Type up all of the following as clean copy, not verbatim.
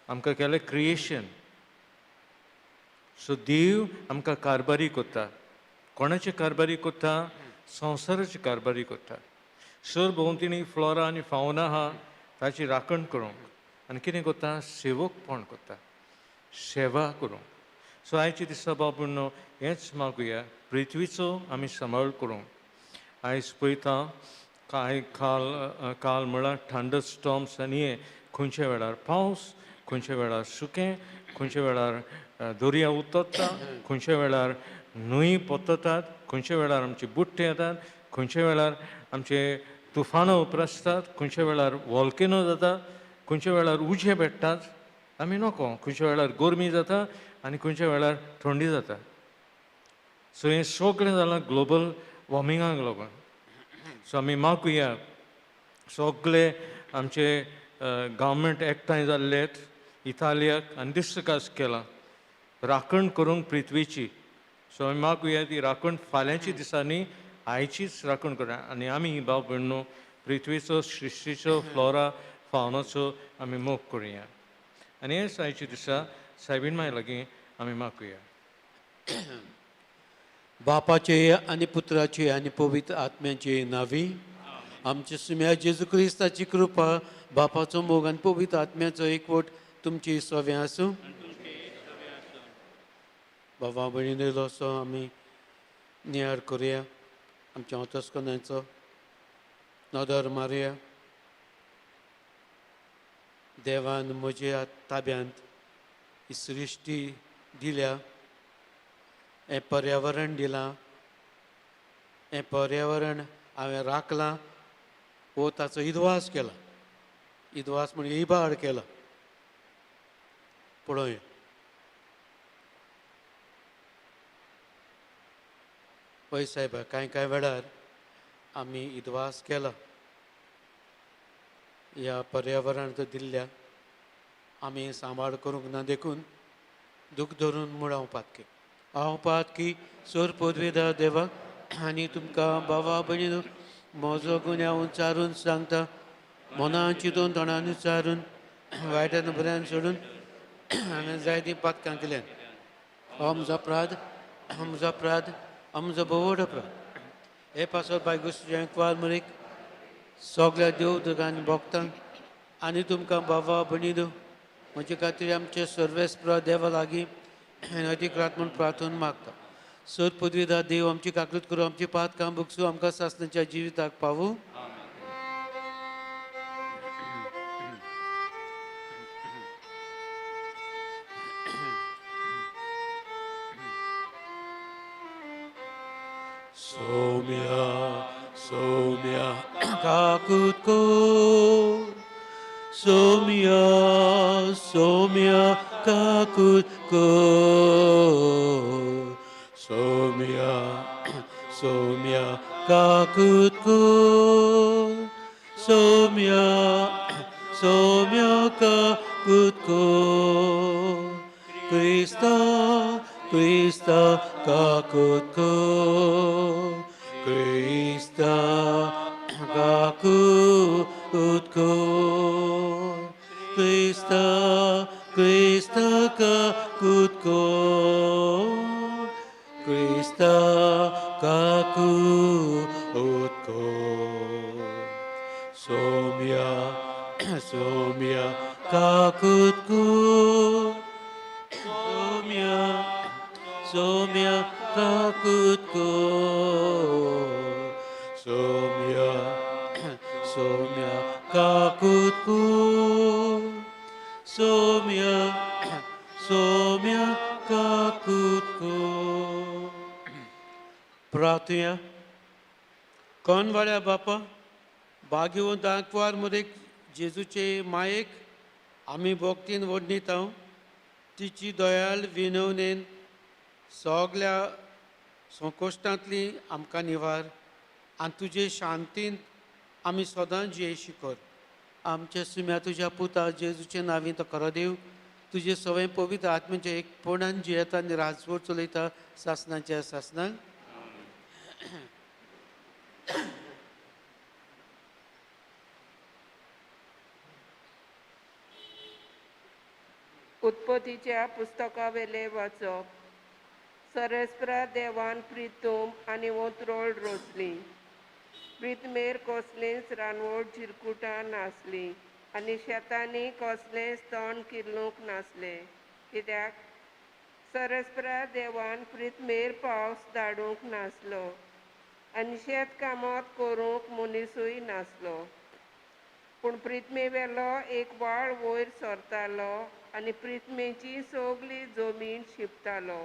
आमकां केलें creation. So देव आमकां कारभारी कोत्ता. कोणाचे कारभारी कोत्ता? संवसाराची कारभारी कोत्ता. सर भोंवतणी फ्लोरा आनी फावना आहा ताची राखण करूंक आनी कितें कोत्ता? सेवकपण कोत्ता, सेवा करूंक. सो आयच्या दिसा बाबूनो हेंच मागुया, पृथ्वीचो आमी सांबाळ करूंक. आयज पळयता कांय काल काल म्हळ्यार थंडर स्टॉर्म्स आनी हे खंयच्या वेळार पावस, खंयच्या वेळार सुकें, खंयच्या वेळार दर्या उतरता, खंयच्या वेळार न्हंय पोततात, खंयच्या वेळार आमचे बुट्टे येतात, खंयच्या वेळार आमचे तुफानां उप्रासतात, खंयच्या वेळार वॉल्केनो जाता, खंयच्या वेळार उजे पेट्टात आमी नको, खंयच्या वेळार गरमी जाता आनी खंयच्या वेळार थंडी जाता. सो हें सगळें जालां ग्लोबल वॉर्मिंगाक लागून. सो आमी मागुया सगळे आमचे गव्हर्मेंट एकठांय जाल्ले इतालियाक आनी डिस्कस केलां राखण करूंक पृथ्वीची. सो आमी मागुया ती राखण फाल्यांच्या दिसांनी आयचीच राखण करूया आनी आमी भाव भयणो पृथ्वीचो सृश्टीचो फ्लोरा फावनाचो आमी मोग करुया. आनी हेच आयच्या दिसा सायबीण माय लागीं आमी मागुया. बापाचे आनी पुत्राचे आनी पवित्र आत्म्याचे नावी आमच्या सुम्या जेजू क्रिस्ताची कृपा, बापाचो मोग आनी पवित्र आत्म्याचो एकवट तुमची सव्या आसूं. बाबा भयणीलो असो आमी नियाळ करुया, आमच्या अंतस्करणाचो नदर मारुया. देवान म्हज्या ताब्यांत ही सृश्टी दिल्या, हें पर्यावरण दिलां, हें पर्यावरण हांवें राखलां वो ताचो इदवास केला. इदवास म्हणजे इबाड केला. पळोवया पळय सायबा, कांय कांय वेळार आमी इदवास केला ह्या पर्यावरणांत दिल्ल्या, आमी सांबाळ करूंक ना देखून दूख धरून म्हूण हांव पातकी. हांव पातकी सोर पदवेदा देवाक आनी तुमकां बाबा भयणीनो म्हजो गुन्यांव उच्चारून सांगता. मनान चिंतून तोंडान उच्चारून वायटान बऱ्यान सोडून हांवें जायतीं पातकां केल्यात. हो म्हजो अपराध, म्हजो अपराध, म्हजो भोव अपराध. हे पासत बायगुस्तीच्या कुवार मरीक सगळ्या देव दुर्गांनी भोगतां आनी तुमकां बाबा भयणीनो म्हजे खातीर आमचे सर्वेस्पर देवा लागीं अधिकृत म्हूण प्रार्थना मागता. सर पदवीदार देव आमची काकूत करूं, आमची पातकां भोगसूं, आमकां सासणाच्या जिविताक पावूं. सोम्या सोम्या काकूत कर, सोम्या सोम्या काकूत कर, सोम्या सोम्या काकूत कर, सोम्या सोम्या काकूत कर, क्रिस्ता क्रिस्ता काकूत कर, क्रिस्ता काकूत कर, क्रिस्ता क्रिस्ता काकूत कर, क्रिस्ता काकूत कर, सोम्या सोम्या काकूत कर, सोम्या सोम्या काकूत कर, सोम्या सोम्या काकूत कर, सोम्या सोम्या काकूत कर. प्रार्थुया. कोण वाड्या बापा भाग्यवंत आंकवार मरेक जेजूचे मायेक आमी भक्तीन वडणीता तिची दयाल विनवणेन सगल्या संकश्टांतली आमकां निवार आनी तुजे शांतीन आमी सदां जियेशी कर. आमच्या सुम्या तुज्या पुता जेजूचे नांवी तो खरो देव तुजे सवय पवित्र आत्म्याचे एकपणान जियेता आनी राजवट चलयता सासनाच्या सासनाक. उत्पत्तीच्या पुस्तकावेले वाचप. सरस्प्रा देवान प्रितूम आनी ओंत्रोळ रोसली. प्रितमेर कसलींच रानवट झिरकुटां नासलीं आनी शेतांनी कसलेंच तण किल्लूंक नासलें, कित्याक सरस्प्रा देवान प्रितमेर पावस धाडूंक नासलो आनी शेतकामत करूंक मनिसूय नासलो. पूण प्रितमेवेलो एक वाळ वयर सरतालो आनी प्रितमेची सगली जमीन शिंपतालो.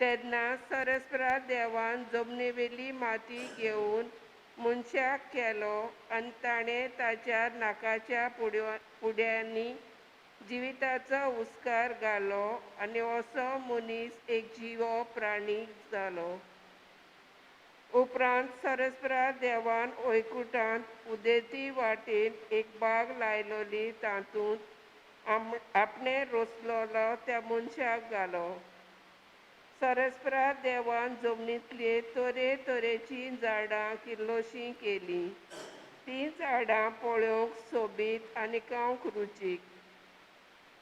तेन्ना सरस्प्रा देवान जमनीवेली माती घेवन मनशाक केलो आनी ताणें ताच्या नाकाच्या पुड्यांनी जिविताचो उस्कार घालो आनी असो मनीस एक जिवो प्राणी जालो. उपरांत सरस्प्रा देवान वैकुटांत उदेंती वाटेन एक बाग लायलोली, तातूंत आपणें रोसलेलो त्या मनशाक घालो. सरस्प्रा देवान जमनींतली तरेतरेचीं झाडां किल्लोशीं केलीं. तीं झाडां पळोवंक सोबीत आनी खावंक रुचीक.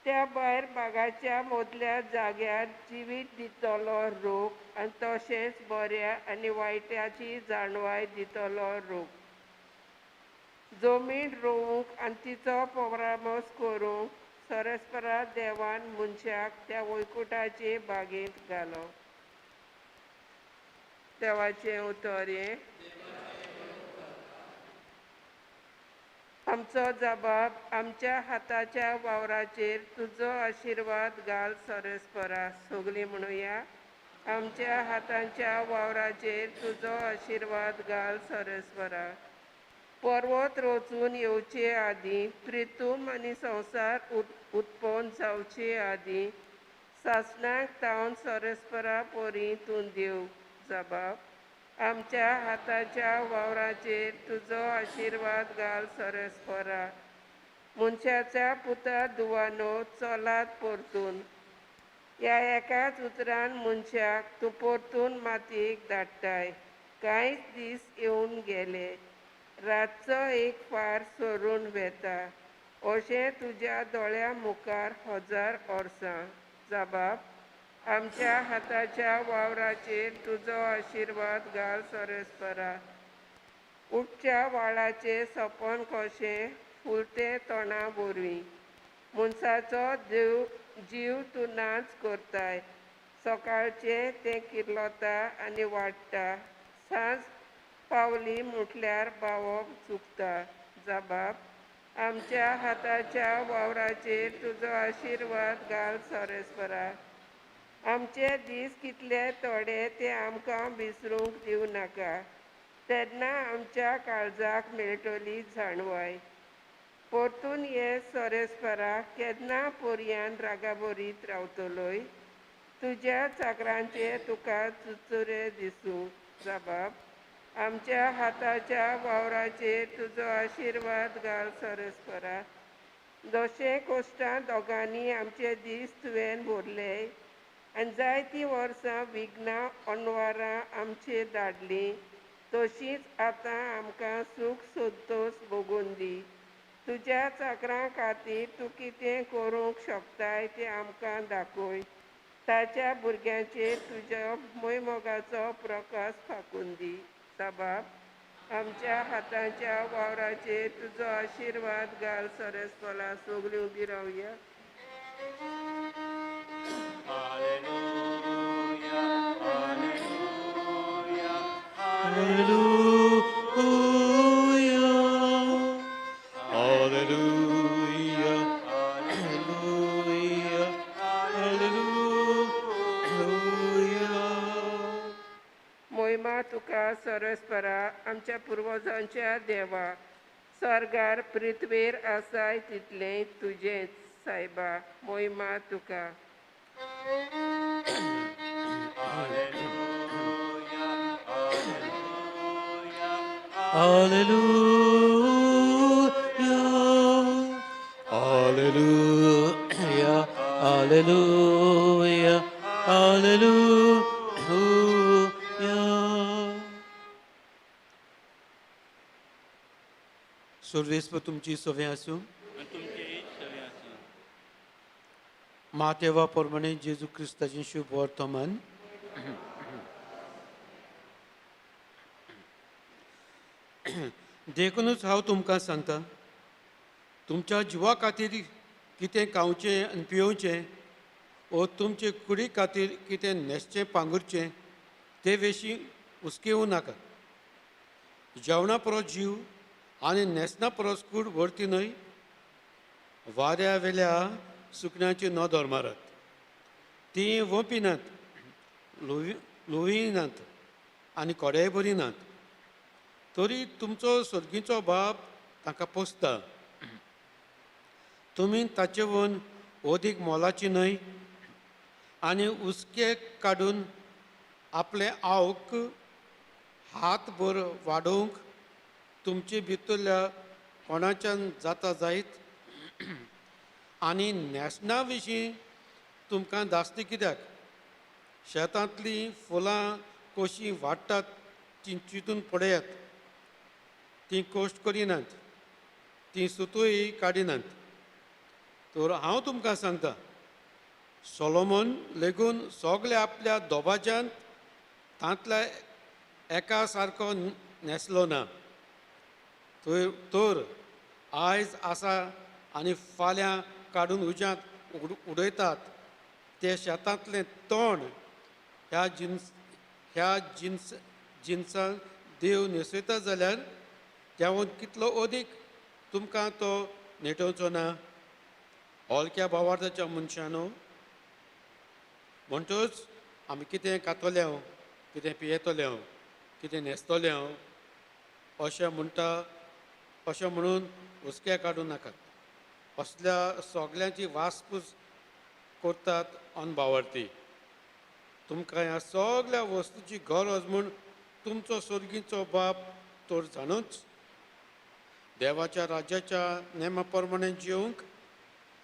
त्या भायर बागाच्या मदल्या जाग्यार जिवीत दितलो रूख आनी तशेंच बऱ्या आनी वायटाची जाणवाय दितलो रूख. जमीन रोवूंक आनी तिचो परामर्श करूंक सरस्परा देवान मनशाक त्या वैकुटाचे बागेंत घालो. देवाचें उतर हें. आमचो जबाब आमच्या हाताच्या वावराचेर तुजो आशिर्वाद घाल सरस्परा. सगलीं म्हणुया, आमच्या हाताच्या वावराचेर तुजो आशिर्वाद घाल सरस्परा. पर्वत रचून येवचे आदीं, प्रितूम आनी संवसार उत्पन्न जावचे आदीं, सासणाक तावन सरस्परा परी तूं देव. जबाब आमच्या हाताच्या वावराचेर तुजो आशिर्वाद घाल सरस्परा. मनशाच्या पुता दुवानो चलात परतून. ह्या एकाच उतरान मनशाक तूं परतून मातयेक धाडटाय. कांयच दीस येवन गेले, रातचो एक फार सरून वेता, अशें तुज्या दोळ्या मुखार 1000 वर्सां. जबाब आमच्या हाताच्या वावराचेर तुजो आशिर्वाद घाल सरस्परा. उठच्या वाळाचें सपन कशें फुलतें तोंडा वरवीं, मनशाचो जीव तूं नाच करताय. सकाळचें तें किर्लता आनी वाडटा, सांज पावली म्हटल्यार बावप चुकता. जबाब आमच्या हाताच्या वावराचेर तुजो आशिर्वाद घाल सरस्परा. आमचे दीस कितले थोडे ते आमकां विसरूंक दिवं नाका, तेन्ना आमच्या काळजाक मेळटली जाणवाय. परतून ये सरस्परा, केन्ना पर्यान रागाबरीत रावतलोय? तुज्या चाकरांचे तुका चुचुरे दिसूं. जबाब आमच्या हाताच्या वावराचेर तुजो आशिर्वाद घाल सरस्परा. दोशे कोश्टां दोगांनी आमचे दीस तुवें भरले आनी जायतीं वर्सां विघ्नां अनवारां आमचेर धाडलीं, तशींच आतां आमकां सूख संतोश भोगून दी. तुज्या चाकरां खातीर तूं कितें करूंक शकताय तें आमकां दाखय. ताच्या भुरग्यांचेर तुज्या मोयमोगाचो प्रकाश फाकून दी. जबाब आमच्या हाताच्या वावराचेर तुजो आशिर्वाद घाल सरस्परा. सगलीं उबी रावया. Hallelujah, hallelujah, hallelujah, hallelujah. मोहिमा तुका सरस्परा, आमच्या पुर्वजांच्या देवा. स्वर्गार पृथ्वेर आसाय तितलें तुजेंच सायबा मोहिमा तुका. Alleluia, Alleluia, Alleluia, Alleluia. सुर्वेस्प तुमची सवे आसूं. आनी तुमचेय सवे आसूं. मातेवा प्रमाणे जेजू क्रिस्ताचें शुभ वर्तमान. देखूनच हांव तुमकां सांगता, तुमच्या जिवा खातीर कितें खावचें आनी पियोवचें वो तुमचे कुडी खातीर कितें न्हेसचें पांगुरचें ते विशीं हुस्केवं नाका. जेवणा परस जीव आनी न्हेसणा परस कूड व्हरती न्हय. वाऱ्या वेल्या सुकण्याची नदर मारात, तीं वोंपिनात, लोविनात आनी कोडेय भरिनात, तरी तुमचो सर्गीचो बाप तांकां पोसता. तुमी ताचे वोन अदीक मोलाची न्हय? आनी हुस्के काडून आपलें आवक हातभर वाडोवंक तुमचे भितरल्या कोणाच्यान जाता जायत? आनी न्हेसणा विशीं तुमकां धास्ती कित्याक? शेतांतलीं फुलां कशीं वाडटात तीं चिंतून पळयात. तीं कश्ट करिनात, तीं सुतूय काडिनात. तर हांव तुमकां सांगता, सोलोमन लेगून सगळे आपल्या दोबाज्यान तांतल्या एका सारको न्हेसलो ना. तर आयज आसा आनी फाल्यां काडून उज्यांत उडयतात ते शेतांतलें तण ह्या जिनसान देव न्हेसयता जाल्यार त्यावून कितलो अदीक तुमकां तो नेटोवचो ना, हलक्या भावार्थाच्या मनशानो. म्हणटच आमी कितें खातले, कितें पियेतले, कितें न्हेसतले अशें म्हणटा, अशें म्हणून हुस्के काडूं नाकात. असल्या सगल्यांची वासपूस करतात अनभावार्थी. तुमकां ह्या सगल्या वस्तूची गरज म्हूण तुमचो सर्गीचो बाप तर जाणूच. देवाच्या राज्याच्या नेमा प्रमाणे जिवंक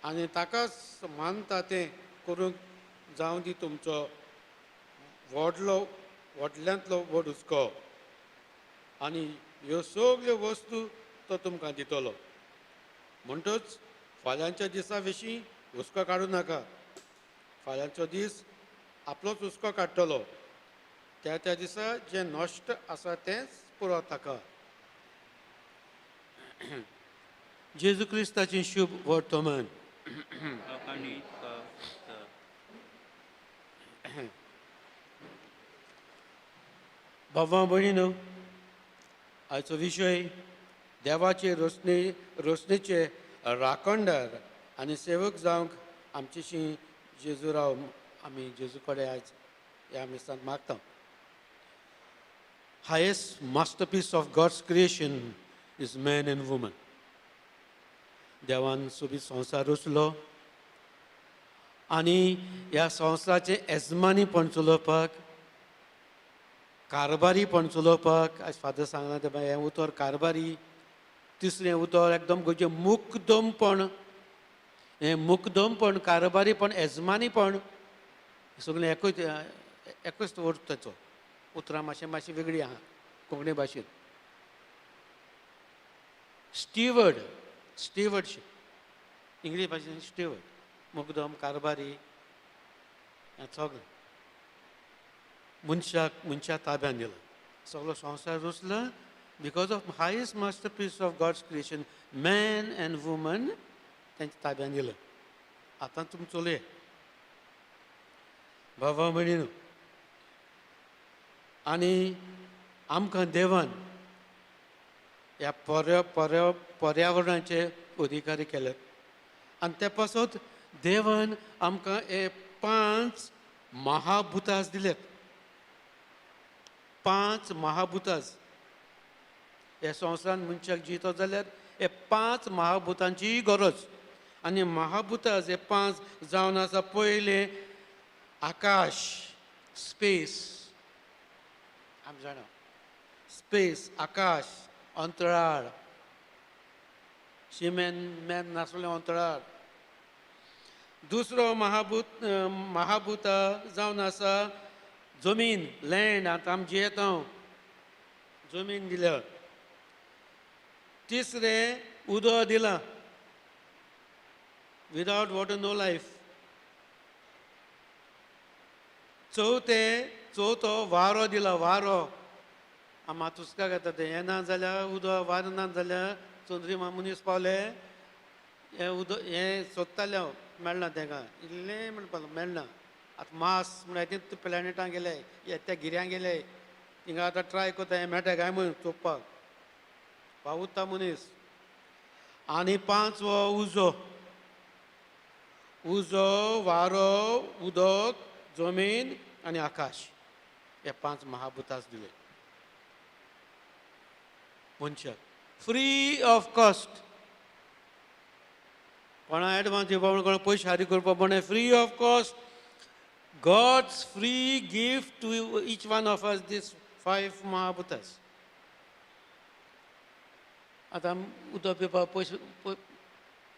आनी ताकाच मानता तें करूंक जावं दी तुमचो व्हडलो व्हडल्यांतलो व्हड हुस्को, आनी ह्यो सगल्यो वस्तू तो तुमकां दितलो. म्हणटच फाल्यांच्या दिसा विशीं हुस्को काडूं नाका. फाल्यांचो दीस आपलोच हुस्को काडटलो. त्या त्या दिसा जें नश्ट आसा तेंच पुरो ताका. जेजू क्रिस्ताचें शुभ वर्तमान. बाबा भयणीनो, आयचो विशय देवाचे रोसणेचे राखणदार आनी सेवक जावंक आमचेशी जेजू राव. आमी जेजू कडेन आयज ह्या मिसांत मागता. Highest masterpiece of God's creation is man and woman. देवान सोबीत संवसार रचलो आनी ह्या संवसाराचें येजमानीपण चलोवपाक, कारबारीपण चलोवपाक, आयज फादर सांगलां तें हें उतर कारबारी, तिसरें उतर एकदम गोंयचें मुकदमपण, हें मुकदमपण, कारबारीपण, येजमानीपण सगळें एकूच एकूच अर्थ ताचो. उतरां मातशें मातशीं वेगळीं आहा कोंकणी भाशेंत. स्टीवर्ड, स्टीवर्डशीप इंग्लीश भाशेन स्टीवर्ड, मुकदम, कारबारी, हें सगळें मनशाक मनशा ताब्यान दिलां. सगळो संवसार रचला because of highest masterpiece of God's creation, man and woman, तेंच्या ताब्यान दिलां. आतां तुमी चलया बाबा भयणीनो. आनी आमकां देवान ह्या पर्यावरणाचे अधिकारी केल्यात आनी ते पासत देवान आमकां हे 5 महाभूतास दिल्यात. 5 महाभूतास ह्या संवसारांत मनशाक जितो जाल्यार हे पांच महाभूतांची गरज. आनी महाभूतां हे पांच जावन आसा. पयलें आकाश, स्पेस, आमी जाणा स्पेस, आकाश, अंतराळ, शिमेन मॅन नासलें अंतराळ. दुसरो महाभूत महाभूता जावन आसा जमीन, लँड. आतां आमी जियेता जमीन दिल्या. तिसरें उदक दिलां, विदावट वॉटर नो लायफ. चवथें, चवथो वारो दिला, वारो. आमी तुसकाक येता तें हें ना जाल्यार उदक, वारो ना जाल्यार चंद्रिमा मनीस पावले हें उदक हें सोदतालें हांव, मेळना तेंकां, इल्लें म्हणपाक मेळना. आतां मास म्हळ्यार तें प्लॅनेटां गेले, त्या गिऱ्यां गेले, थिंगा आतां ट्राय करता हें मेळटा काय म्हूण चोवपाक पावता मनीस. आनी पांचवो उजो, उजो, वारो, उदक, जमीन आनी आकाश, हे पांच महाभूतास दिले मनशाक फ्री ऑफ कॉस्ट. कोणा एडवान्स दिवपा म्हण, कोणा पयशे हारी करपा म्हण, free of cost. God's free gift to each one of us, this five mahabhutas. आतां उदक पिवपाक पयशे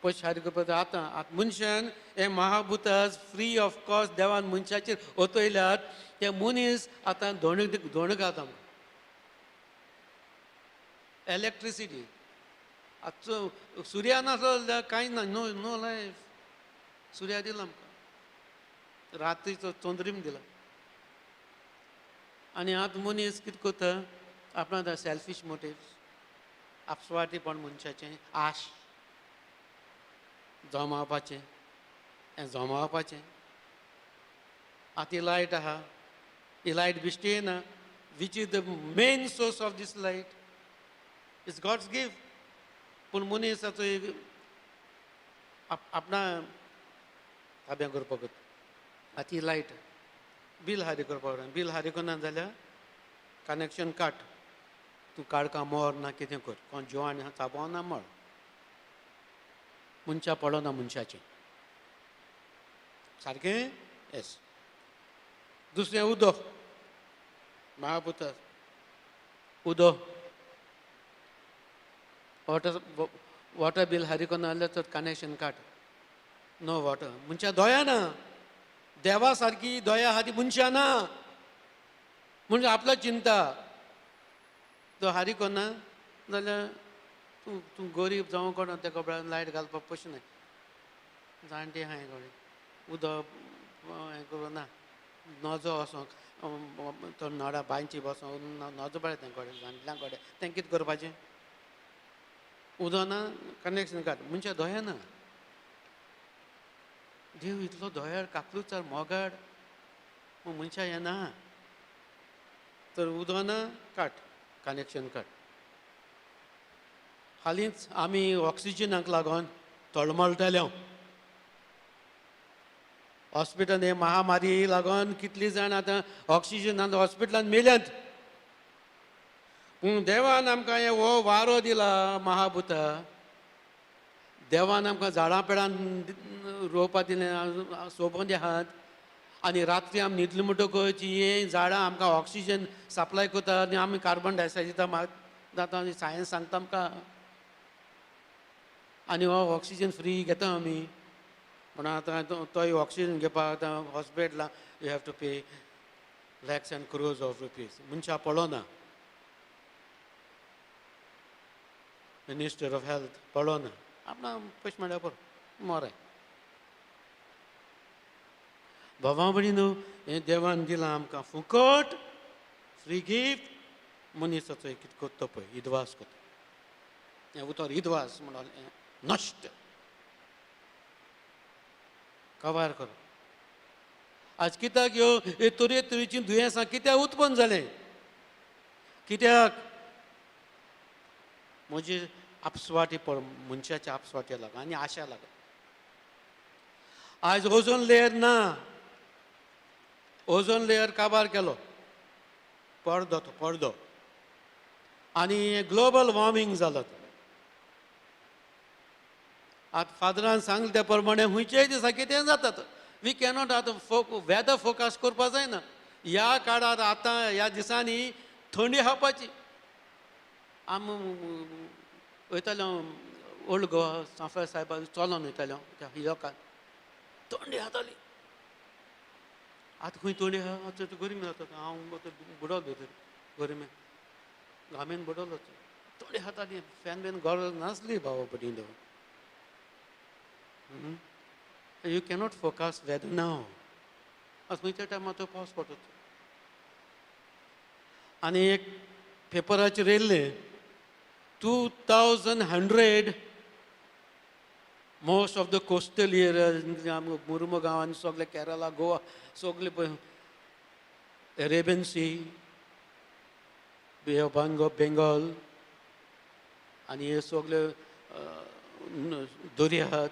पयशे हारी करपाक. आतां आतां मनशान हे महाभूतास फ्री ऑफ कॉस्ट देवान मनशाचेर ओतयल्यात. ते मनीस आतां धोण धोण घालता आमकां. इलेक्ट्रिसिटी आतां सुर्या नासलो जाल्यार कांय ना, नो नो लायफ. सुर्या दिला आमकां, रातीचो चंद्रीम दिला. आनी आतां मनीस कितें करता आपणा सेल्फीश मोटिव्स, आपस्वार्थीपण, मनशाचें आश जमावपाचें, हें जमावपाचें. आतां ही लायट आहा, ही लायट बिश्टी येना, which is the main source of this light is God's gift. पूण मनीसाचो एक आपणा ताब्यां करपाक. आतां ही लायट बील हारी करपाक जाय, बील हारी करना जाल्यार कनेक्शन काट, तूं काडका मोर ना कितें कर, कोण जिवान चाबो ना मर, मनशां पडना मनशाचें सारकें. येस. दुसरें उदक, महापुता उदक, वॉटर, वॉटर बील हारी करना जाल्यार तर कनेक्शन काट, नो वॉटर. मनशां दया ना, देवा सारकी दया आहा ती मनशां ना. म्हणजे आपलो चिंता, तो हारी करना जाल्यार तूं तूं गरीब जावं कोण त्या कपड्यान लायट घालपाक पयशे नाय, जाणटी आहाय कडेन उदक हें करूं ना, नजो वचोंक तो नळा बांयची बसोंक नजो पळय तें कडेन जाणट्यां कडेन तें कितें करपाचें. उदक ना, कनेक्शन काड. मनशां दया ना. देव इतलो दयाळ, काकलुचार, मोगाड, पूण मनशां हें ना. तर उदक ना, काट कनेक्शन काट. हालींच आमी ऑक्सिजनाक लागून तळमळटले. हॉस्पिटल हे महामारी लागून कितली जाण आतां ऑक्सिजनान हॉस्पिटलान मेल्यात. पूण देवान आमकां हे हो वारो दिला महाभूता, देवान आमकां झाडां पेडां रोवपा दिलें, सोबोन आहात. आनी रात्री आमी न्हिदली म्हणटकच ही झाडां आमकां ऑक्सिजन सप्लाय करता आनी आमी कार्बन डायऑक्सायड दिता. जाता आनी सायन्स सांगता आमकां. आनी हो ऑक्सिजन फ्री घेता आमी. पूण आतां तोय ऑक्सिजन घेवपाक आतां हॉस्पिटलां you have to pay lakhs and crores of rupees. मनशां पळोना, मिनिस्टर ऑफ हेल्थ पळोना, आपणा पयशे मेळ्ळ्या पुरो मरे. भावा भयणीनो, हें देवान दिलां आमकां फुकट, फ्री गिफ्ट. मनीसाचो कितें करता पळय, इदवास करता. हें उतर इदवास म्हणून नश्ट कवार कर. आज कित्याक ह्यो हे तरे तरेचीं दुयेंसां कित्याक उत्पन्न जालें? कित्याक? म्हजी आपस्वाटी पळ मनशाच्या आपस्वाटे लागून आनी आशा लागून. आयज ओझोन लेयर ना, ओझोन लेयर काबार केलो, पडदो तो पडदो, आनी ग्लोबल वॉर्मींग जालो. आतां फादरान सांगलें त्या प्रमाणे खंयच्याय दिसा कितें जातात. We cannot आतां वेदर फोकास करपा जायना. ह्या काळार आतां ह्या दिसांनी थंडी खावपाची. आमी वयताले ओल्ड गोवा सांफे सायबा चलोन वयताले हांव त्या लोकांक थंडी खाताली. आतां खंय थंडी आहा, आतां गरमी जाता. हांव आतां बुडोलो भितर गरमे घामेन बुडोलो. थंडी खाताली, फॅन बीन गरज नासली बाबा पटीं. You cannot focus weather now. आतां खंयच्या टायमार तो पावस पडटा. आनी एक पेपराचेर येयल्लें 2100 most of the coastal area, Mormugao आनी सगळे केरला, गोवा, सगळे पळय Arabian sea, bay of Bengal आनी हे सगळे दर्या आहात,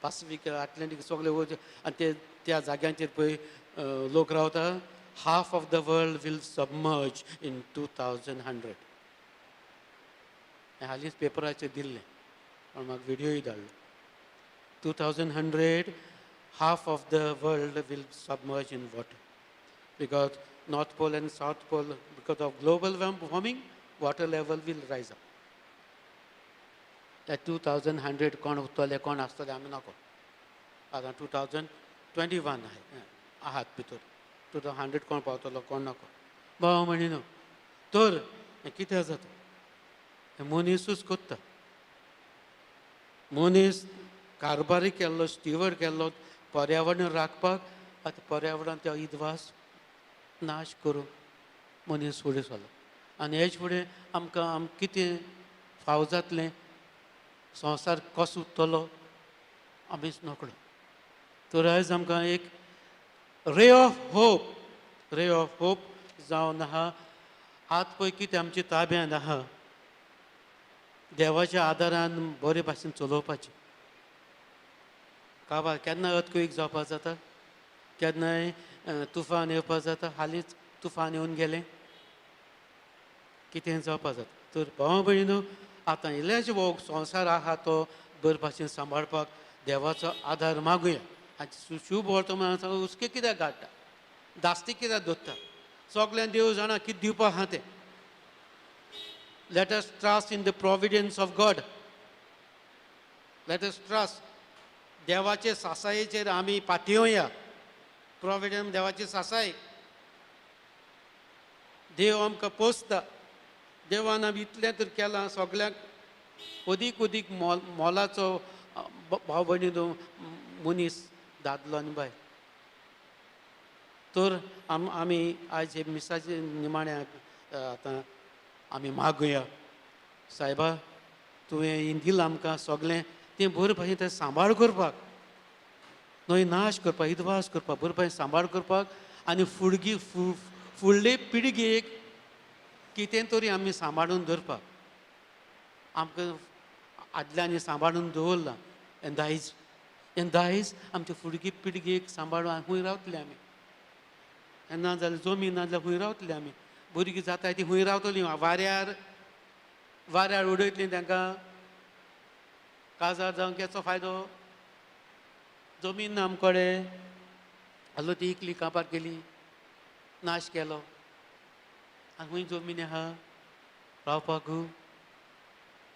पासिफीक, अटलांटीक सगळे वयता आनी ते त्या जाग्यांचेर पळय लोक रावता. Half of the world will submerge in 2100. हें हालींच पेपराचेर दिल्लें, पूण म्हाका व्हिडियोय धाडलो. 2100 half of the world will submerge in water because North Pole and South Pole, because of global warming, water level will rise up. त्या 2100 कोण उरतले कोण आसतले आमी नको. आतां 2021 आहात भितर 2100 कोण पावतलो कोण नको भाव म्हणिनो. तर हें कितें जाता, हें मनीसूच करता. मनीस कारभारी केल्लो, स्टिवर्ड केल्लो पर्यावरण राखपाक. आतां पर्यावरण त्या इदवास नाश करूंक मनीस फुडें सरलो. आनी हेच फुडें आमकां आम कितें फाव जातलें, संवसार कसो उरतलो आमीच नकळो. तर आयज आमकां एक ray of hope, ray of hope जावन आहा. आत पळय कितें आमच्या ताब्यांत आहा, देवाच्या आदारान बरे भाशेन चलोवपाचें. काबार केन्ना अर्थक्वेक जावपाक जाता, केन्नाय तुफान येवपाक जाता. हालींच तुफान येवन गेलें, कितें जावपाक जाता. तर भाव भयणीनो, आतां इल्लेच हो संवसार आहा तो बरे भाशेन सांबाळपाक देवाचो आदार मागुया. आनी शुभ वर्तमान हुस्के कित्याक काडटा, दास्ती कित्याक दवरता, सगळ्यां देव जाणा कितें दिवपाक आहा तें. Let us trust in the providence of God. Let us trust. देवाचे सासायेचेर आमी पातयेवया. प्रोविडन्स देवाची सासाय. देव आमकां पोसता. देवान आमी इतलें तर केलां सगळ्यांक अदीक अदीक मोलाचो भाव भयणीनो मनीस दादलो आनी बायल. तर आमी आयज हे मिसाचे निमाण्या आतां आमी मागुया, सायबा तुवें दिलां आमकां सगळें, तें बरे भाशेन तें सांबाळ करपाक, न्हय नाश करपाक, इदवास करपाक, बरे भाशेन सांबाळ करपाक आनी फुडगी फुडले पिळगेक कितें तरी आमी सांबाळून दवरपाक. आमकां आदल्यांनी सांबाळून दवरलां आनी दायज, आनी दायज आमचे फुडगी पिळगेक सांबाळून खंय रावतले आमी. ना जाल्यार जमीन ना जाल्यार खंय रावतले आमी. भुरगीं जाताय ती खंय रावतलीं, वाऱ्यार वाऱ्यार उडयतलीं तांकां. काजार जावन केचो फायदो, जमीन ना आमकडे. हालो ती इकली कापार केली, नाश केलो. आनी खंय जमीन आहा रावपाक,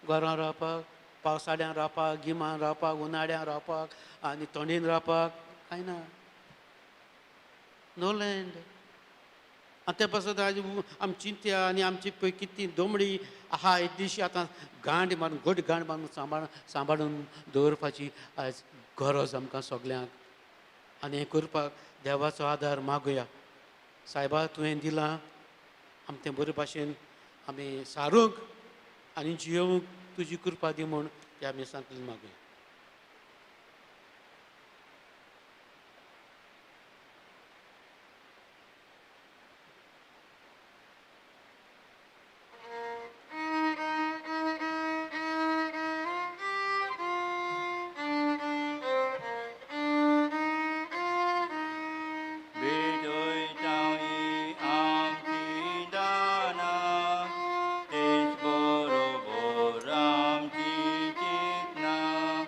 घरां रावपाक, पावसाळ्यान रावपाक, गिमान रावपाक, उनाळ्यान रावपाक आनी थंडेन रावपाक, कांय ना. No land. आनी ते पासत आयज आमी चिंतया आनी आमची पळय कितली दोमडी आहा येदीशी आतां गांड मारून, घट गांड मारून सांबाळून दवरपाची आयज गरज आमकां सगल्यांक. आनी हें करपाक देवाचो आदार मागुया. सायबा तुवें दिलां आमी तें बरे भाशेन आमी सारूंक आनी जियोवंक तुजी कृपा दी म्हूण त्या मिसांतल्यान मागुया. तेच बरोबर आमची चिंतना.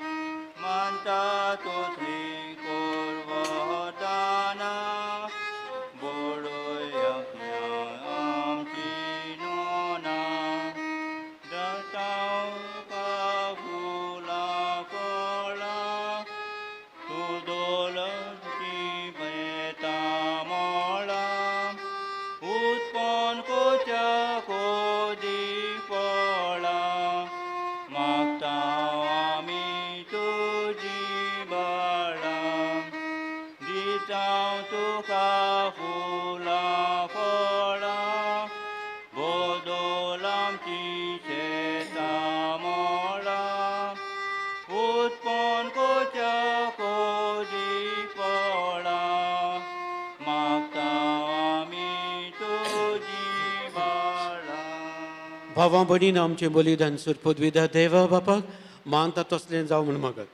भावां भयणीन आमचें बलिदान सुरपोदविदा देवा बापाक मानता तसलें जावं म्हूण मागत.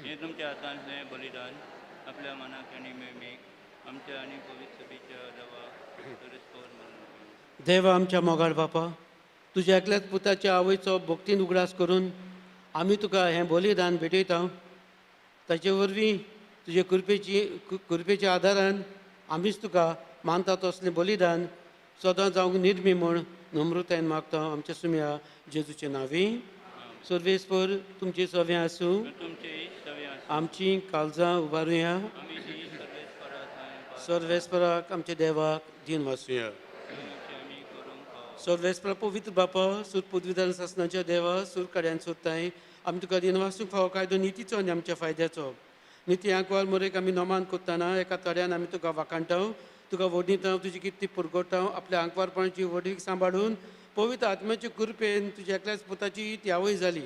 हें तुमच्या हातांतलें बलिदान आपल्या मनाक आनी मेमीक आमच्या आनी पवित्र सभेच्या देवाक सरस्पर म्हणून. देवा आमच्या मोगाळ बापा, तुज्या एकल्याच पुताच्या आवयचो भक्तीन उगडास करून आमी तुका हें बलिदान भेटयता. ताचे वरवीं तुजे कृपेच्या आदारान आमीच तुका मानता तसलें बलिदान सदां जावंक निर्मी म्हूण नम्रतायेन मागता आमच्या सुम्या जेजूचे नांवी. सर्वेस्पर तुमचें सवें आसूं. आमची काळजां उबारुया. सर्वेस्पराक आमच्या देवाक दीन वासुया. सर्वेस्परा पवित्र बापा, सूर पदवीदान सासनाच्या देवा, सूर कड्यान सोदताय आमी तुका दीन वासूंक फावो कायदो नितीचो आनी आमच्या फायद्याचो. निती आंकवार मोरेक आमी नमान कोत्ताना एका तड्यान आमी तुका वाखाणटा, तुका व्हडणीता, तुजी किर्ती पुरगोटा. आपल्या आंकवारपणाची व्हडवीक सांबाळून पवित्र आत्म्याचे कृपेन तुज्या एकल्याच पुताची ती आवय जाली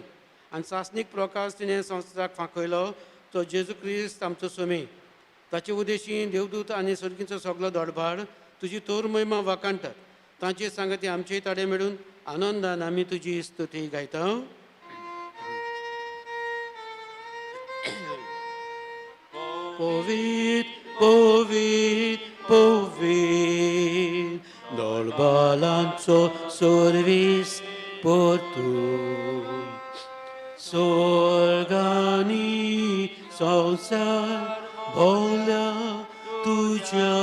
आनी सासणीक प्रकाश तिणें संवसाराक फांकयलो, तो जेजू क्रिस्त आमचो स्वामी. ताचे उदेशी देवदूत आनी सर्गीचो सगलो दोडभाड तुजी तोर महिमा वाखाणटात. तांचे सांगती आमचेय ताडे मेळून आनंदान आमी तुजी स्तुती गायता. पवित्र पवित्र पवित्र दोळबालांचो सर्वीस परतून स्वर्गानी संवसार भोवल्या तुज्या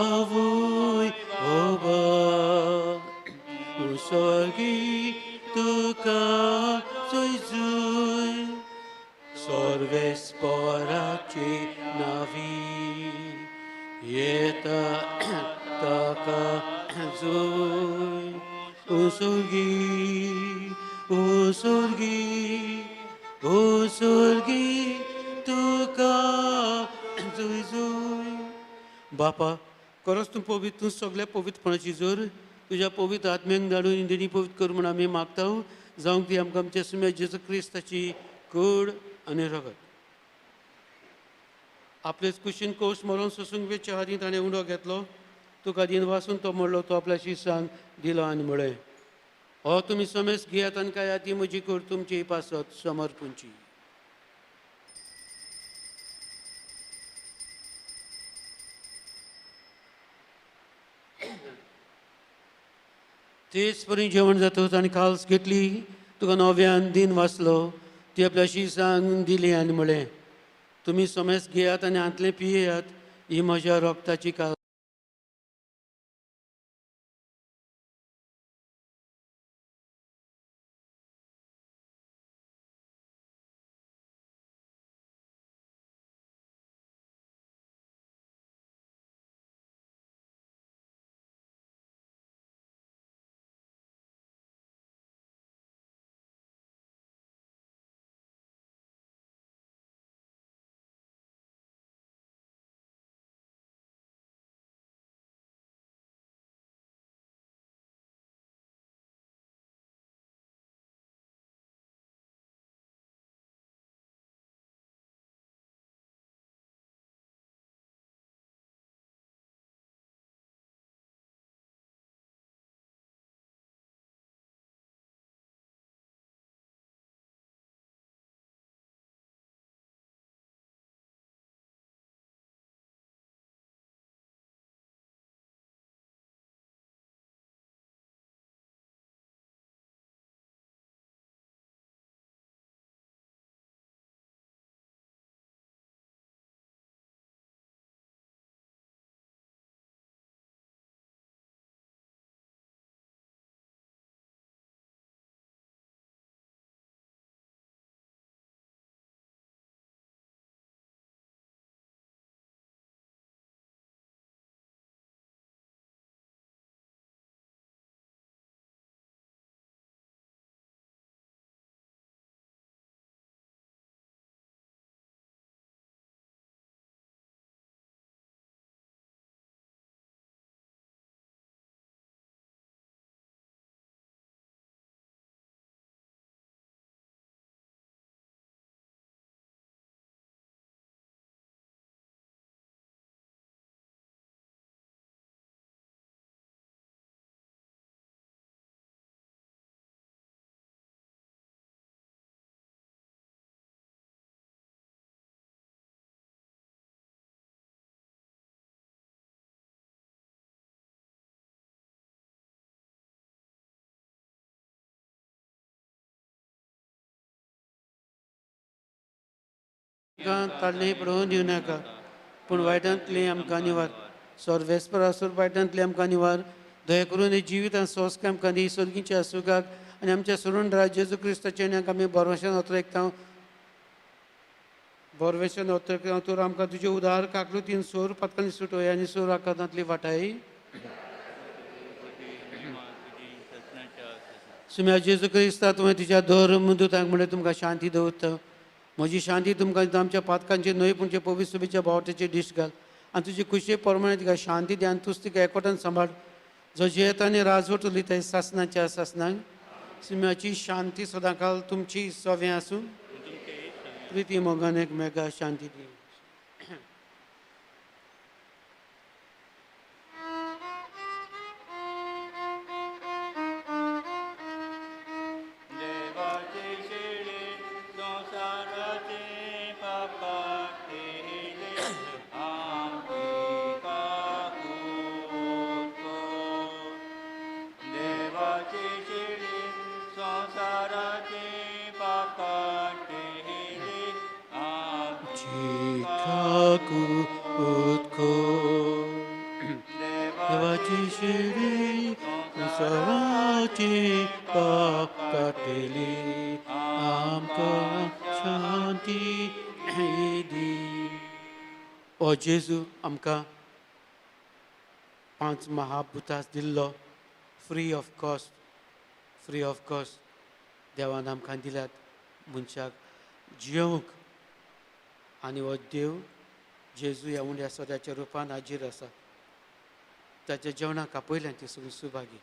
आवय ओबा स्वर्गी तुका जुय सर्वेस्पराची नावी येता ताका जुय. उसुर्गी उसुर्गी उसुर्गी तुका जुय जुय. बापा, खरोच तूं पवित्र, तूं सगळ्या पवित्रपणाची जोर तुज्या पवित्र आत्म्यांक धाडून देणी पवित्र कर म्हूण आमी मागता. जावंक ती आमकां आमच्या सुम्या जेजू क्रिस्ताची कूड आनी रगत. आपलेच कुशीन कोस मरोन सोसूंक वेच्या हातीन ताणें उंडो घेतलो, तुका दीन वासून तो म्हणलो, तो आपल्या शिसांक दिलो आनी म्हळें, हो तुमी समेस घेयात आनी खायात, ती म्हजी कूड तुमची पासत समर्पूंची. तेच परी जेवण जातकच आनी काल्स घेतली, तुका नव्यान दीन वाचलो, ती आपल्या शिसांक दिली आनी म्हळें, तुमी समेस घेयात आनी हांतलें पियेयात, ही म्हज्या रोगताची काल. ताल्ले पडोवन दिवं नाका, पूण वायटांतली आमकां निवार. सर्वेस्परासूर वायटांतली आमकां निवार. दया करून हे जिवितान सोंसक आमकां दी, सर्गीच्या सुखाक आनी आमच्या सरून राज जेजू क्रिस्ताचे आनी आमी बरवशान ओतरेकता बरवेशान ओतरेकता तर आमकां तुजे उदार काकृतीन सोर पातकांनी सुटोय आनी सोर आकारांतली वाटाय. सुम्या जेजू क्रिस्ता तुवें तुज्या धर्म दुतांक म्हणलें तुमकां शांती दवरता, म्हजी शांती तुमकां दिता. आमच्या पातकांचे न्हय पूण पवित्र सभेच्या बावट्याचे दीस घाल आनी तुजी खुशे प्रमाणे तिका शांती दी आनी तूंच तिका एकवटान सांबाळ, जो जियेता आनी राजवट उलयता सासनाच्या सासनाक. सुम्याची शांती सदांकाल तुमची सवें आसूं. प्रिती मोगान एकमेका शांती दी. जेजू आमकां 5 महाभूतास दिल्लो free of cost, free of cost देवान आमकां दिल्यात मनशाक जियोवंक. आनी हो देव जेजू ह्या उंड्या सोद्याच्या रुपान हाजीर आसा. ताच्या जेवणाक आपयल्यान ती सगळीं सुभागी.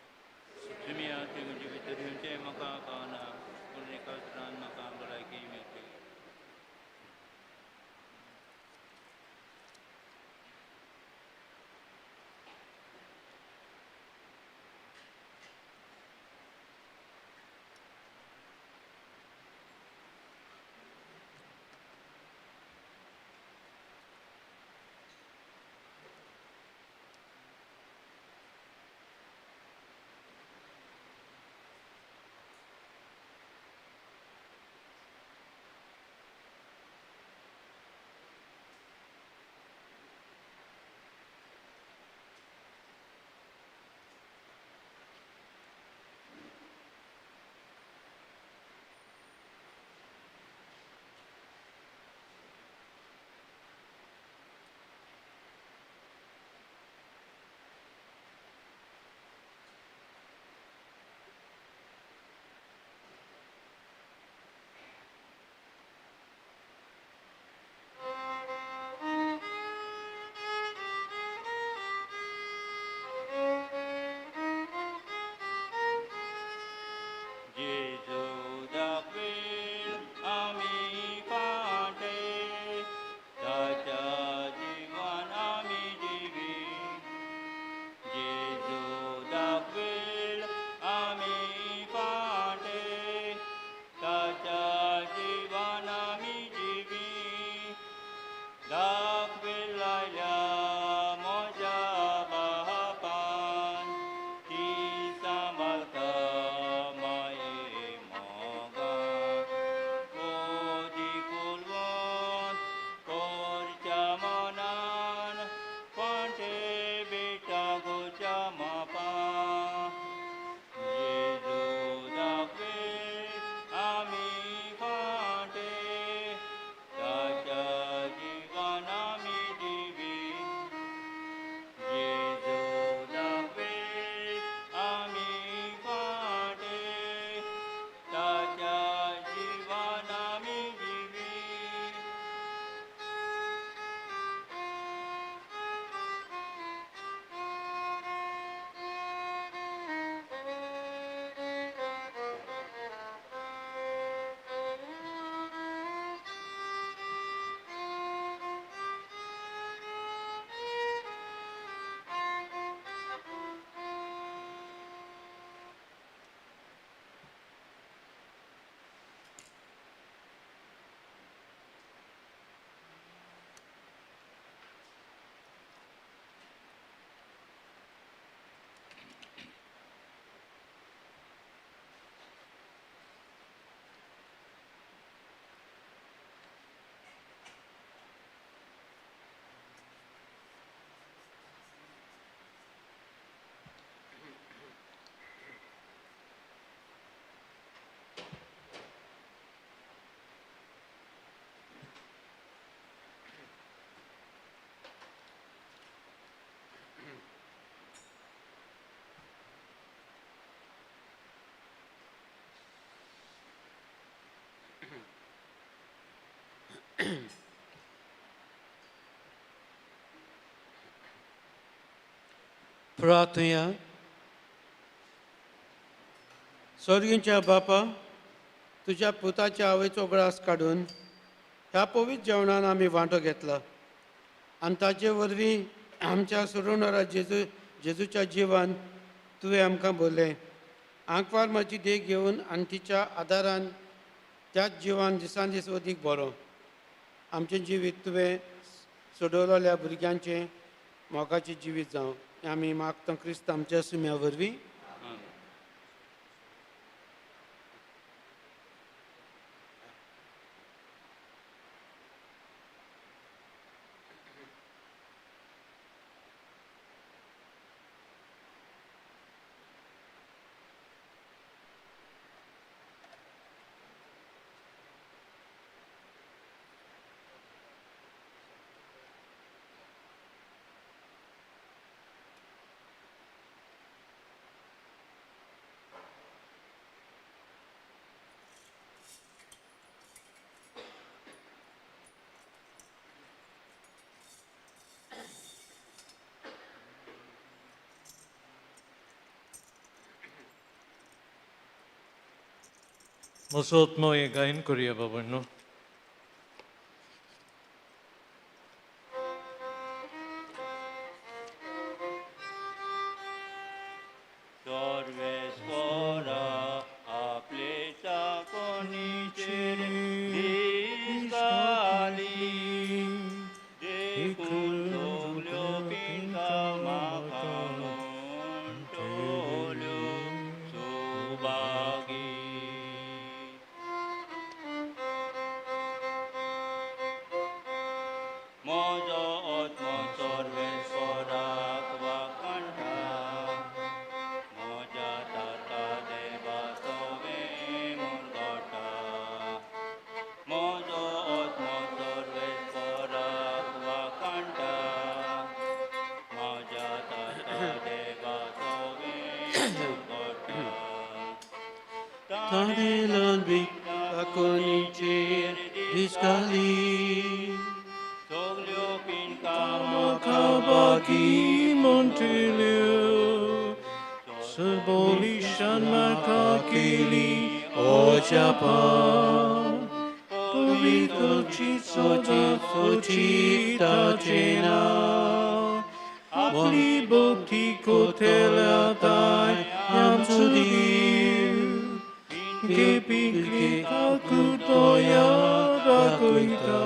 प्रार्थया. स्वर्गींच्या बापा, तुज्या पुताच्या आवयचो ग्रास काडून ह्या पवित्र जेवणान आमी वांटो घेतला आनी ताचे वरवीं आमच्या सोडवणारा जेजूच्या जिवान तुवें आमकां बोल्लें. आंकवार म्हजी देख घेवन आनी तिच्या आदारान त्याच जिवान दिसान दीस अदीक बरो आमचें जिवीत तुवें सोडवलेल्या भुरग्यांचें मोगाचें जिवीत जावं. आमी मागता क्रिस्त आमच्या सुम्या वरवीं. मसोत हे गायन करूया बाबांनो. सर्वेस्परा आपले चाकोणीचेर दिसताली देखून सगल्यो पिंका म्हाका म्हणटल्यो सुभागी. म्हजो आत्मो सर्वेस्पराक वाखाणटा, म्हज्या ताता देवा तुवें मुरगटा. म्हजो आत्मो सर्वेस्पराक वाखाणटा, म्हज्या ताता देवा तुवें मुरगटा. ताणें ल्हानवीक दाकोवणीचेर दिसताली सगल्यो पिंका म्हाका बाकी म्हणटल्यो सबोलिशान म्हाका केली अजापा पवित्रची सोचिताचें नांव आपली भक्ती कोतेल्या ताय आमचो देव पिंके पिंके काकुतोया दाखयता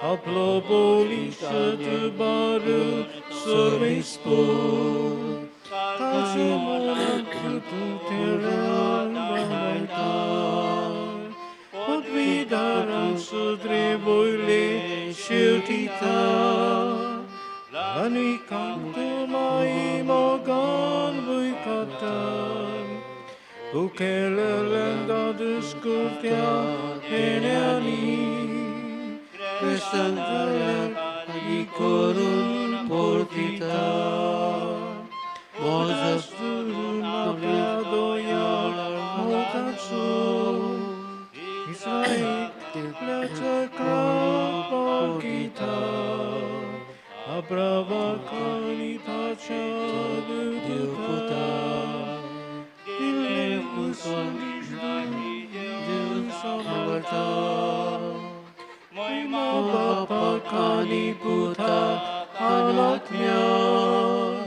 आपलो बोलिशत बारू सर्वेस्पोर ताचे मनाक तुतेरान बायता पदवीदारान सुद्रे वयले शेवटिता आनी कांत माई मोगान वयकाता उखेलेल्यान दादूस करत्या हेण्यांनी क्रिस्तांतल्या आनी करून परतिता. म्हजो धरून आपल्या दोयाळ मोगाचो इस्रायेलाच्या कापाकिता अब्रावाक आनी ताच्या देवपुता दिल्लें देव सांबाळटा. महिमा बापाक आनी पुताक आनी आत्म्याक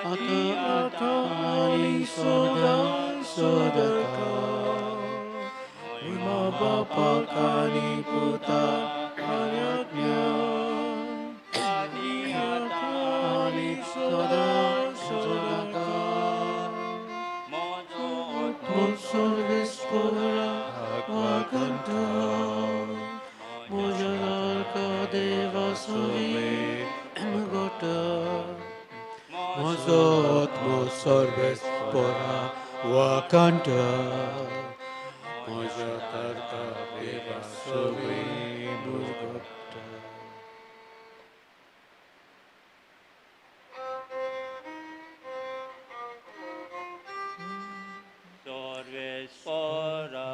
आतां आतां आनी सदां सदांकाळ. महिमा बापाक आनी पुताक आनी आत्म्याक आतां आनी सदां सदांकाळ. म्हजो सर्वेस्परा वाखाणटा, म्हज्या लाडका देवा सवें मुगटा. म्हजो आत्मो सर्वेस्परा वाखाणटा, म्हज्या तारका देवा सवें मुगटा. सर्वेस्परा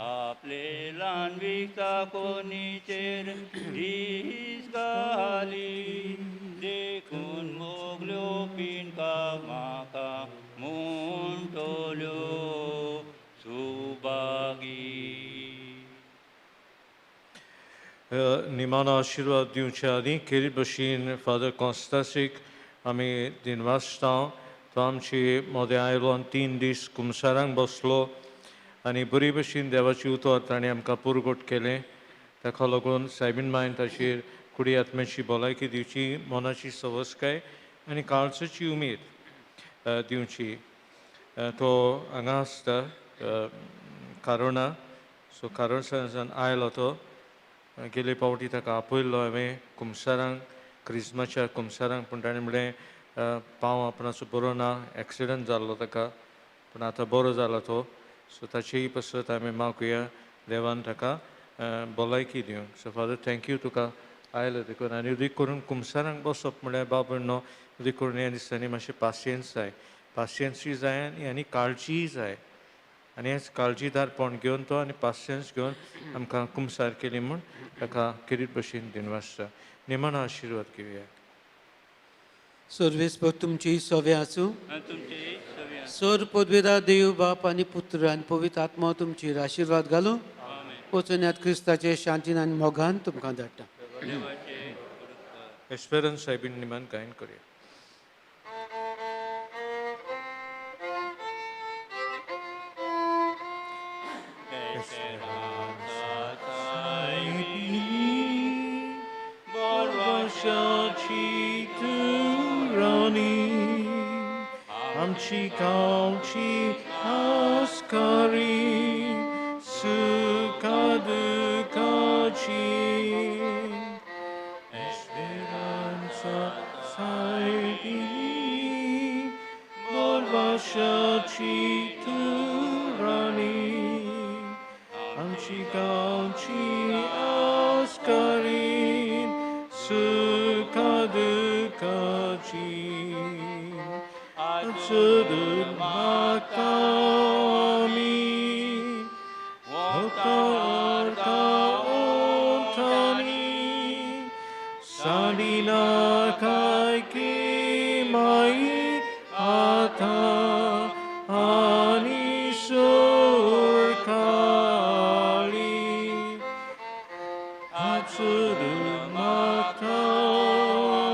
आपले ल्हान जाणवीक चाकोनीचेर दीस घाली देखून मोगल्यो पिंका म्हाका म्हणटल्यो सुभागी. निमाणो आशिर्वाद दिवचे आदीं खेरीत भशेन फादर कॉन्स्टासीक आमी दिनवासता. तो आमचे मदें आयलो आनी 3 दीस कुमसारांक बसलो आनी बरी भशेन देवाचें उतर ताणें आमकां पुरगोट केलें. ताका लागून सायबीन मायन ताचेर कुडी आत्म्याची भलायकी दिवची, मनाची सवसकाय आनी काळजाची उमेद दिवची. तो हांगा आसता कारोणा, सो कारोणासान आयलो तो. गेले पावटी ताका आपयल्लो हांवें कुमसारांक, क्रिस्माच्या कुमसारांक, पूण ताणें म्हणलें पांव आपणाचो बरो ना, एक्सिडंट जाल्लो ताका, पूण आतां बरो जाला तो. सो ताचेय पासत आमी मागुया देवान ताका भलायकी दिवंक. सो फादर thank you तुका आयलो देखून. आनी उदीक करून कुमसारांक बसप म्हळ्यार बाबा न्हू, उदीक करून ह्या दिसांनी मातशें पासियेंस जाय, पासियेंसूय जाय आनी काळजीय जाय. आनी हेच काळजीदारपण घेवन तो आनी पासियेंस घेवन आमकां कुमसार केली म्हूण ताका खेरीत भशेन दिनवासता. निमाणो आशिर्वाद घेवया. सर्वेस्पर तुमची सवे आसूं. सर पदवेदा देव बाप आनी पुत्र आनी पवित्र आत्मा तुमचेर आशिर्वाद घालूं. वचून क्रिस्ताचे शांतीन आनी मोगान तुमकां धाडटा. एस्पेरन्स साहेबीन निमान गायन करूया. आमची गांवची आस्कारी सुखा दुखाची एस्पेरांसा सायबिणी बोरवाशाची तूं राणी आमची गांवची आस्कारी सुखा दुखाची चडून म्हाका आमी होकार ओंठांनी साडिना काय की माई आतां आनी सुरखाली चडून म्हाका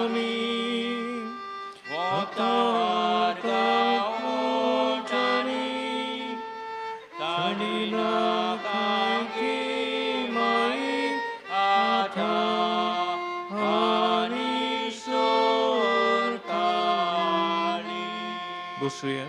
आमी होकार बसुया.